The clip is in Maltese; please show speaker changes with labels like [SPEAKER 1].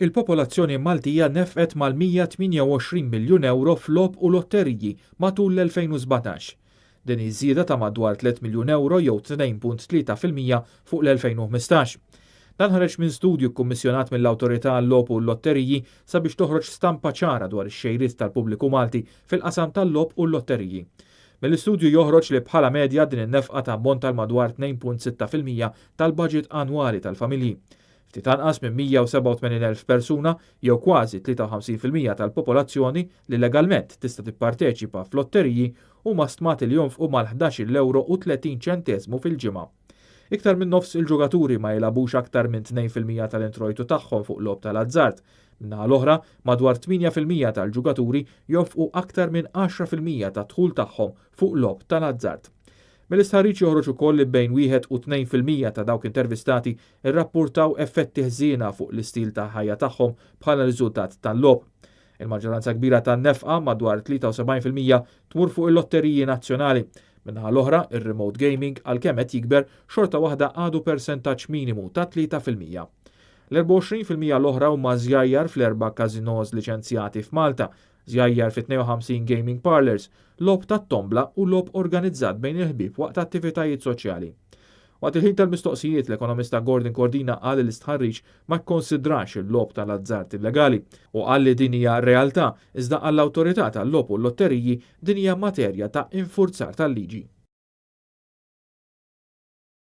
[SPEAKER 1] Il-popolazzjoni Maltija nefqet mal-128 miljun ewro f'logħob u lotteriji matul l-2017. Din hi żieda ta' madwar 3 miljun ewro jew 2.3% fuq l-2015. Dan ħareġ minn studju kkummissjonat mill-Awtorità għal-Logħob u l-Lotteriji sabiex toħroġ stampa ċara dwar ix-xejriet tal-pubbliku Malti fil-qasam tal-logħob u l-lotteriji. Mill-istudju joħroġ li bħala medja din in-nefqa tammonta għal madwar 2.6% tal-baġit annwali tal-familji. Ftit anqas minn 187,000 persuna, jew kważi 53% tal-popolazzjoni li legalment tista' tipparteċipa f'lotteriji, huma stmati li jonfqu mal-ħdax-il ewro u 30 ċenteżmu fil-ġimgħa. Iktar minn nofs il-ġugaturi ma jilagħbux aktar minn 2% tal-introjtu tagħhom fuq logħob tal-azzard. Min-naħa l-oħra, madwar 8% tal-ġugaturi jonfqu aktar minn 10% tad-dħul tagħhom fuq logħob tal-azzard. Mill-istħarriġ joħroġ ukoll li bejn wieħed u 2% ta' dawk intervistati rrappurtaw effetti ħżiena fuq l-istil ta' ħajja tagħhom bħala riżultat tal-logħob. Il-maġġoranza kbira tan-nefqa, madwar 73%, tmur fuq il-lotteriji nazzjonali. Min-naħa l-oħra, ir-remote gaming għalkemm qed jikber, xorta waħda għadu persentaġġ minimu ta' 3%. L-24% l-oħra huma żjajjar fl-erba' każinos liċenzjati f'Malta, żjajjar fi 52 gaming parlours, logħob tat-tombla u logħob organizzat bejn il-ħbieb waqt attivitajiet soċjali. Waqt il-ħin tal-mistoqsijiet, l-ekonomista Gordon Cordina qal li l-istħarriġ ma kkonsidrax il-logħob tal-azzard illegali u qal li din hija realtà iżda għall-awtorità tal-logħob u l-lotteriji din hija materja ta' infurzar tal-liġi.